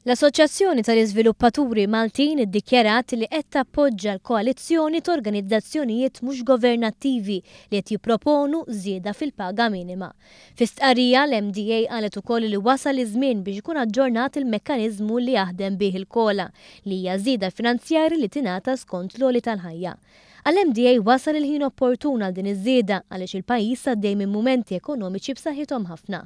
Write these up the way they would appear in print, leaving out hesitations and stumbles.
L-Assoċjazzjoni tal-Iżviluppaturi Maltin iddikjarat li qed tappoġġa l-koalizzjoni t'organizzazzjonijiet mhux governattivi li qed jipproponu żieda fil-paga minima. Fi stqarrija, l-MDA qalet ukoll li wasal iż-żmien biex ikun aġġornat il-mekkaniżmu li jaħdem bih il-COLA, li hija żieda finanzjarja li tingħata skont l-għoli tal-ħajja. Għall-MDA wasal il-ħin opportun għal din iż-żieda għaliex il-pajjiż għaddej minn mumenti ekonomiċi b'saħħithom ħafna.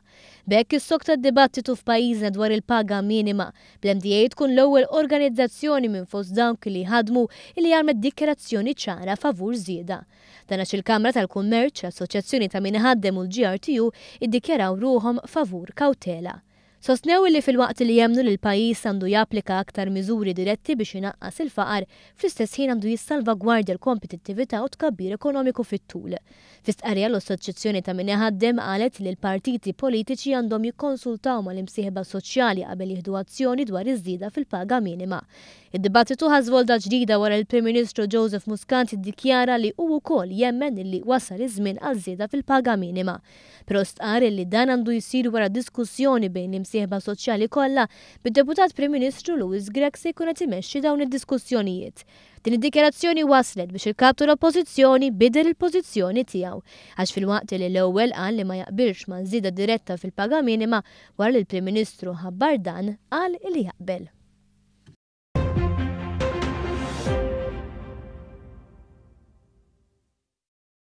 B'hekk issokta d-dibattitu f'pajjiżna dwar il-paga minima, bl-MDA tkun l-ewwel organizzazzjoni minn fost dawk li jħaddmu li għamlet dikjarazzjoni ċara favur żieda. Dan għax il-Kamra tal-Kummerċ, l-Assoċjazzjoni ta' Min Iħaddem u l-GRTU iddikjaraw ruħhom favur kawtela. Sostnew illi filwaqt li jemmnu li l-pajjiż għandu japplika aktar miżuri diretti biex inaqqas il-faqar, fl-istess ħin għandu jissalvagwardja l-kompetittività u t-tkabbir ekonomiku fit-tul. Fi stqarrija l-Ossoċjazzjoni ta' Min Iħaddem qalet li l-partiti politiċi għandhom jikkonsultaw mal-imsieħba soċjali qabel jieħdu azzjoni dwar iż-żieda fil-paga minima. Id-dibattitu ħa żvolta ġdida wara li l-Prim Ministru Joseph Muscat iddikjara li hu wkoll jemmen illi wasal iż-żmien għal żieda fil-paga minima. Però stqarr illi dan għandu jsir wara diskussjoni bejn l-imsieħba soċjali kollha, bid-Deputat Prim Ministru Louis Grech se jkun qed imexxi dawn id-diskussjonijiet. Din id-dikjarazzjoni wasslet biex il-Kap tal-Oppożizzjoni bidel il-pożizzjoni tiegħu, għax filwaqt li l-ewwel qal li ma jaqbilx ma' żieda diretta fil-paga minima, wara li l-Prim Ministru ħabbar dan, qal li jaqbel.